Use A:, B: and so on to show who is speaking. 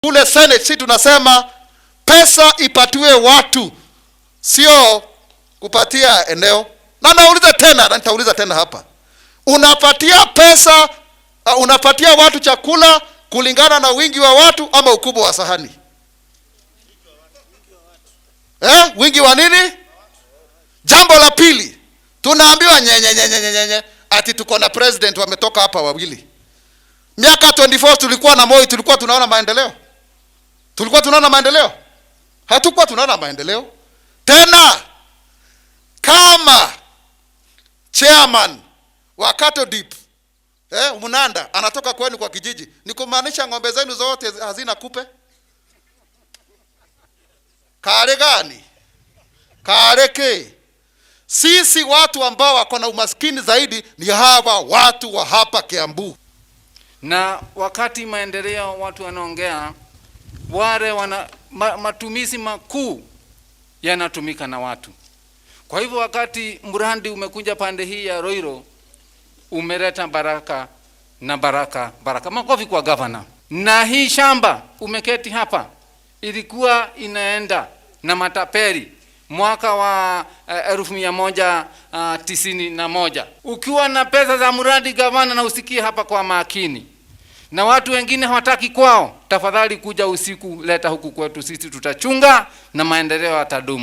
A: Kule Senate si tunasema pesa ipatiwe watu, sio kupatia eneo. Na nauliza tena na nitauliza tena hapa, unapatia pesa, unapatia watu chakula kulingana na wingi wa watu ama ukubwa wa sahani? Eh, wingi wa nini? Jambo la pili, tunaambiwa nyenye nyenye nyenye ati tuko na president wametoka hapa wawili. Miaka 24 tulikuwa na Moi, tulikuwa tunaona maendeleo? Tulikuwa tunaona maendeleo? Hatukuwa tunaona maendeleo. Tena kama chairman wa Cattle Dip, Munanda anatoka kwenu kwa kijiji, ni kumaanisha ng'ombe zenu zote hazina kupe? Kare gani? Kare ke? Sisi watu ambao wako na umaskini zaidi ni hawa watu wa hapa Kiambu.
B: Na wakati maendeleo watu wanaongea, wale wana matumizi makuu yanatumika na watu. Kwa hivyo wakati mradi umekuja pande hii ya Ruiru, umeleta baraka na baraka baraka. Makofi kwa gavana. Na hii shamba umeketi hapa ilikuwa inaenda na matapeli mwaka wa 1991. Ukiwa na pesa za mradi gavana, na usikie hapa kwa makini, na watu wengine hawataki kwao, tafadhali kuja usiku, leta huku kwetu, sisi tutachunga na maendeleo yatadumu.